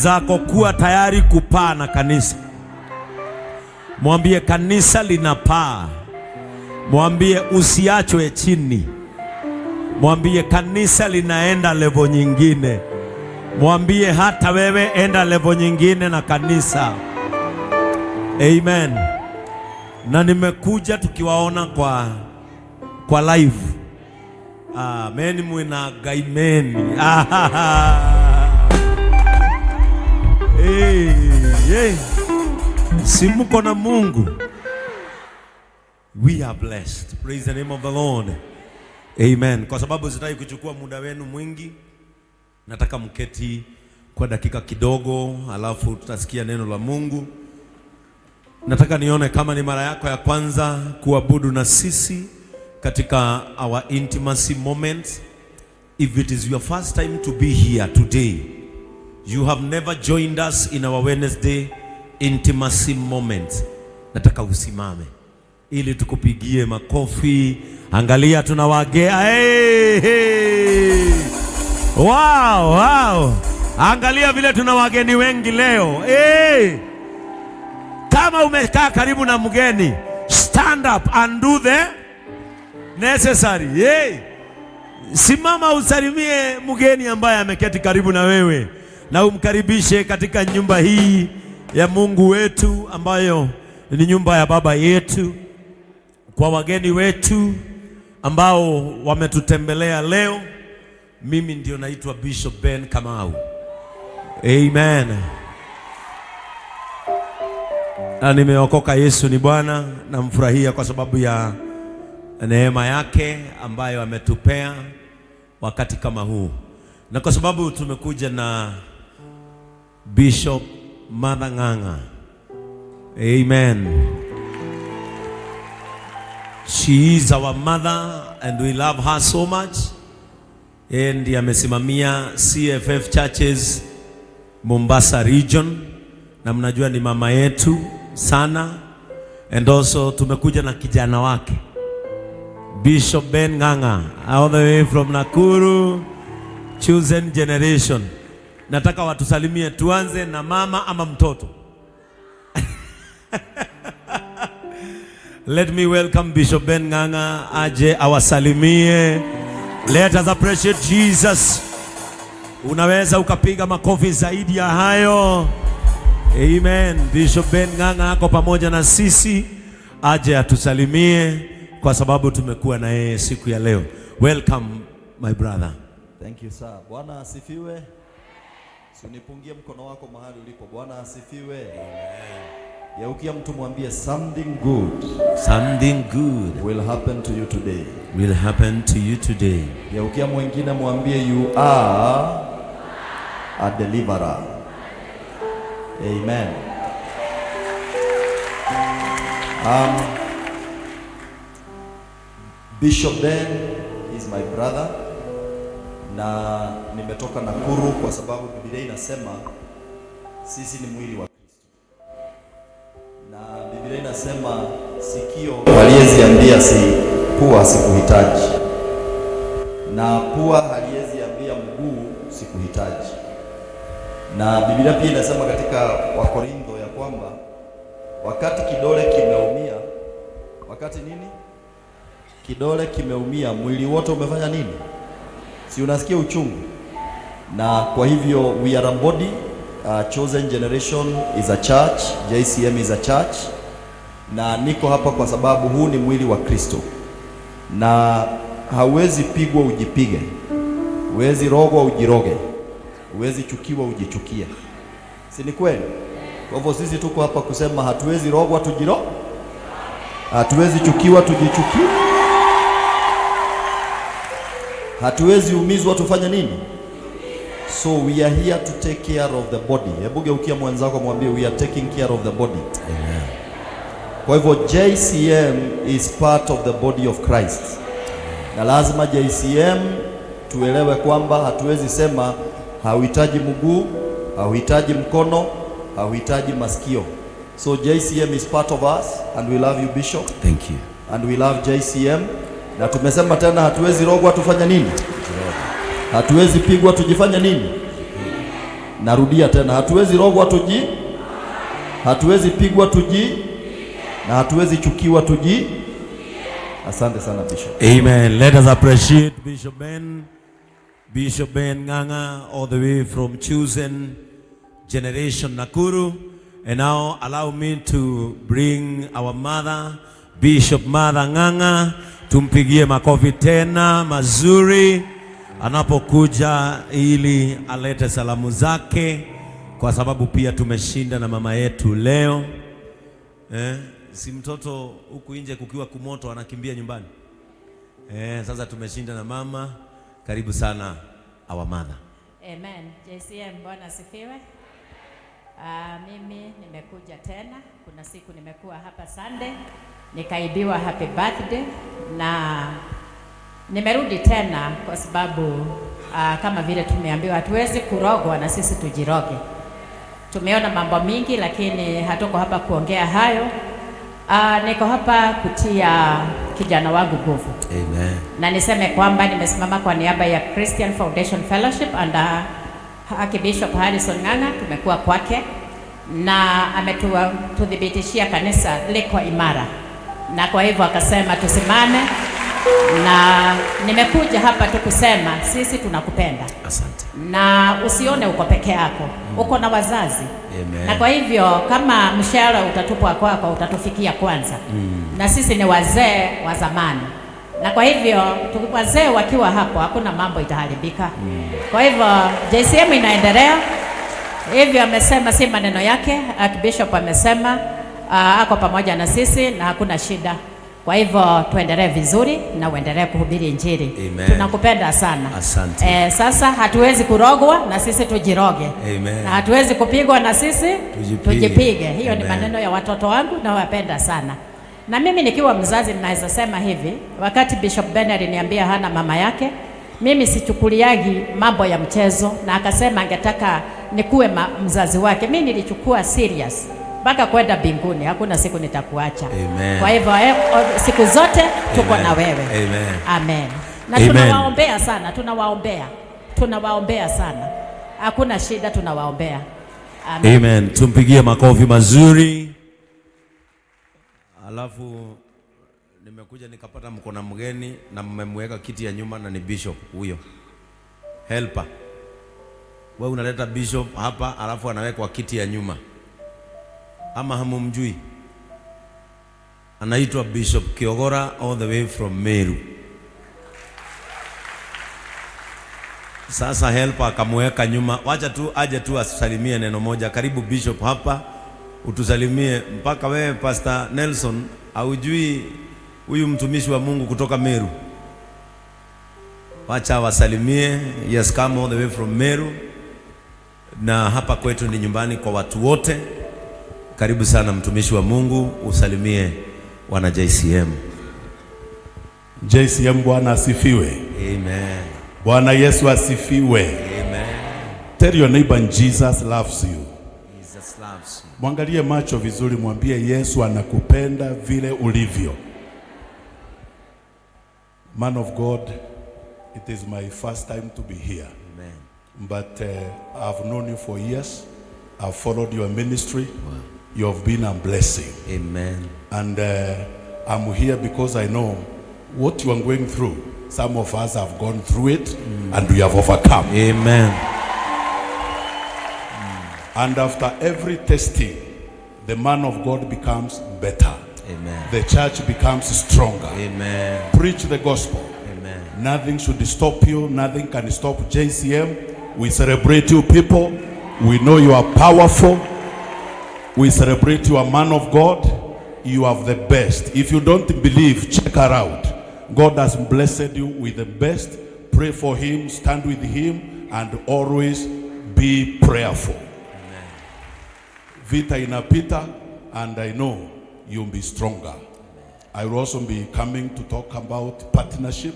mwenzako, kuwa tayari kupaa na kanisa. Mwambie kanisa linapaa. Mwambie usiachwe chini. Mwambie kanisa linaenda level nyingine. Mwambie hata wewe enda level nyingine na kanisa. Amen. Na nimekuja tukiwaona kwa live. Amen, mwina gaimeni. Hey, hey. Si muko na Mungu. We are blessed. Praise the name of the Lord. Amen. Kwa sababu sitaki kuchukua muda wenu mwingi, nataka mketi kwa dakika kidogo, alafu tutasikia neno la Mungu. Nataka nione kama ni mara yako ya kwanza kuabudu na sisi katika our intimacy moment. If it is your first time to be here today, you have never joined us in our Wednesday intimacy moment, nataka usimame ili tukupigie makofi. Angalia tunawagea. Hey, hey. Wow. Angalia vile tuna wageni wengi leo. Hey. Kama umekaa karibu na mgeni, stand up and do the necessary. Hey. Simama usalimie mgeni ambaye ameketi karibu na wewe na umkaribishe katika nyumba hii ya Mungu wetu ambayo ni nyumba ya Baba yetu. Kwa wageni wetu ambao wametutembelea leo, mimi ndio naitwa Bishop Ben Kamau. Amen. Na nimeokoka, Yesu ni Bwana. Namfurahia kwa sababu ya neema yake ambayo ametupea wakati kama huu, na kwa sababu tumekuja na Bishop Martha Ng'ang'a. Amen. She is our mother and we love her so much. Yeye ndiye amesimamia CFF Churches Mombasa region, na mnajua ni mama yetu sana, and also tumekuja na kijana wake Bishop Ben Ng'ang'a all the way from Nakuru, chosen generation. Nataka watusalimie, tuanze na mama ama mtoto. Let me welcome Bishop Ben Ng'ang'a aje awasalimie. Let us appreciate Jesus. Unaweza ukapiga makofi zaidi ya hayo. Amen. Bishop Ben Ng'ang'a ako pamoja na sisi, aje atusalimie kwa sababu tumekuwa na yeye siku ya leo. Welcome, my brother. Thank you, sir. Bwana asifiwe. Si unipungie mkono wako mahali ulipo. Bwana asifiwe. Geukia mtu mwambie, "Something good Something good will happen to you today." will happen to you today. Geukia mwingine mwambie, "You are a deliverer." Amen. Bishop Ben is my brother na nimetoka Nakuru kwa sababu Biblia inasema sisi ni mwili wa Kristo, na Biblia inasema sikio haliwezi ambia si pua sikuhitaji, na pua haliwezi ambia mguu sikuhitaji. Na Biblia pia inasema katika Wakorintho ya kwamba wakati kidole kimeumia, wakati nini? Kidole kimeumia, mwili wote umefanya nini? Si unasikia uchungu? Na kwa hivyo we are a body, Chosen Generation is a church, JCM is a church, na niko hapa kwa sababu huu ni mwili wa Kristo, na hauwezi pigwa ujipige, huwezi rogwa ujiroge, huwezi chukiwa ujichukie, si ni kweli? Kwa hivyo sisi tuko hapa kusema hatuwezi rogwa tujiro, hatuwezi chukiwa tujichukie, hatuwezi umizwa tufanye nini? So we are here to take care of the body. Hebu geukia mwenzako mwambie, "We are taking care of the body." Amen. Kwa hivyo JCM is part of the body of Christ. Na lazima JCM tuelewe kwamba hatuwezi sema hauhitaji mguu, hauhitaji mkono, hauhitaji masikio. So JCM is part of us and we love you, Bishop, Thank you. And we love JCM. Na tumesema tena hatuwezi rogwa tufanye nini? Hatuwezi pigwa tujifanye nini? Narudia tena, hatuwezi rogwa tuji, hatuwezi pigwa tuji, na hatuwezi chukiwa tuji. Asante sana, Bishop. Amen. Let us appreciate Bishop Ben, Bishop Ben Nganga, all the way from Chosen Generation Nakuru. And now allow me to bring our mother, Bishop Mother Nganga. Tumpigie makofi tena mazuri anapokuja ili alete salamu zake, kwa sababu pia tumeshinda na mama yetu leo. Eh, si mtoto huku nje kukiwa kumoto anakimbia nyumbani. Eh, sasa tumeshinda na mama. Karibu sana, our mother. Amen. JCM, Bwana asifiwe. Mimi nimekuja tena. Kuna siku nimekuwa hapa Sunday nikaibiwa happy birthday na nimerudi tena kwa sababu kama vile tumeambiwa hatuwezi kurogwa na sisi tujiroge. Tumeona mambo mingi, lakini hatuko hapa kuongea hayo. Niko hapa kutia kijana wangu nguvu Amen. Na niseme kwamba nimesimama kwa niaba ya Christian Foundation Fellowship and Archbishop Harrison Ng'ang'a. Tumekuwa kwake na ametuthibitishia kanisa liko imara, na kwa hivyo akasema tusimame, na nimekuja hapa tu kusema sisi tunakupenda Asante. Na usione uko peke yako, uko na wazazi. Amen. Na kwa hivyo kama mshahara utatupwa kwako, utatufikia kwanza. Na sisi ni wazee wa zamani, na kwa hivyo wazee wakiwa hapo hakuna mambo itaharibika. Kwa hivyo JCM inaendelea hivyo, amesema si maneno yake, Archbishop amesema ako pamoja na sisi na hakuna shida. Kwa hivyo tuendelee vizuri na uendelee kuhubiri Injili. Amen. Tunakupenda sana. Asante. Sasa hatuwezi kurogwa na sisi tujiroge. Amen. Na hatuwezi kupigwa na sisi tujipige. Tujipige. Hiyo ni Amen. maneno ya watoto wangu nawapenda sana. Na mimi nikiwa mzazi ninaweza sema hivi, wakati Bishop Ben aliniambia hana mama yake, mimi sichukuliagi mambo ya mchezo, na akasema angetaka nikuwe mzazi wake. Mimi nilichukua serious mpaka kwenda mbinguni, hakuna siku nitakuacha. Amen. Kwa hivyo siku zote tuko Amen. na wewe. Amen. Amen. Na Amen. tunawaombea sana, tunawaombea. Tunawaombea sana. Hakuna shida, tunawaombea. Amen. Amen. Tumpigie makofi mazuri. Alafu nimekuja nikapata mko na mgeni na mmemweka kiti ya nyuma na ni bishop huyo. Helper. Wewe unaleta bishop hapa alafu anawekwa kiti ya nyuma. Ama hamumjui? Anaitwa Bishop Kiogora all the way from Meru. Sasa helper akamweka nyuma, wacha tu aje tu asalimie neno moja. Karibu Bishop hapa utusalimie. Mpaka wewe Pastor Nelson haujui huyu mtumishi wa Mungu kutoka Meru. Wacha wasalimie. Yes, come all the way from Meru, na hapa kwetu ni nyumbani kwa watu wote. Karibu sana mtumishi wa Mungu, usalimie wana JCM. JCM, Bwana asifiwe. Amen. Bwana Yesu asifiwe. Amen. Tell your neighbor, Jesus loves you. Jesus loves you. Mwangalie macho vizuri, mwambie Yesu anakupenda vile ulivyo. Man of God, it is my first time to be here. Amen. But I've known you for years. I've followed your ministry. You have been a blessing. Amen. And I'm here because I know what you are going through. Some of us have gone through it and we have overcome. Amen. And after every testing, the man of God becomes better. Amen. The church becomes stronger. Amen. Preach the gospel. Amen. Nothing should stop you. Nothing can stop JCM. We celebrate you people. We know you are powerful. We celebrate you, a man of God. You have the best. If you don't believe, check her out. God has blessed you with the best. Pray for him, stand with him, and always be prayerful. Vita inapita, and I know you'll be stronger. I will also be coming to talk about partnership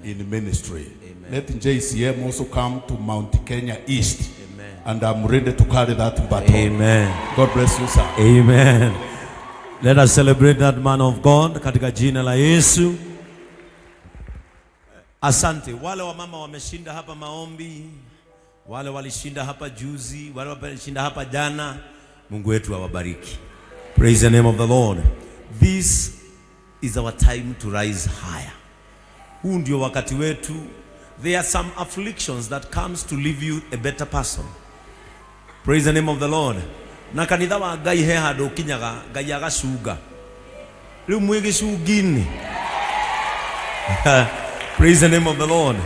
in ministry. Let JCM also come to Mount Kenya East. Amen. And I'm ready to carry that battle. Amen. God bless you, sir. Amen. Let us celebrate that man of God katika jina la Yesu. Asante. Wale wamama wameshinda hapa maombi. Wale walishinda hapa juzi, wale walishinda hapa jana, Mungu wetu awabariki. Praise the name of the Lord. This is our time to rise higher. Huu ndio wakati wetu. There are some afflictions that comes to leave you a better person. Praise the name of the Lord. Na kanitha wa Ngai he handũ ũkinyaga Ngai agacunga. Rĩu mwĩ gĩcungi-inĩ. Praise the name of the Lord.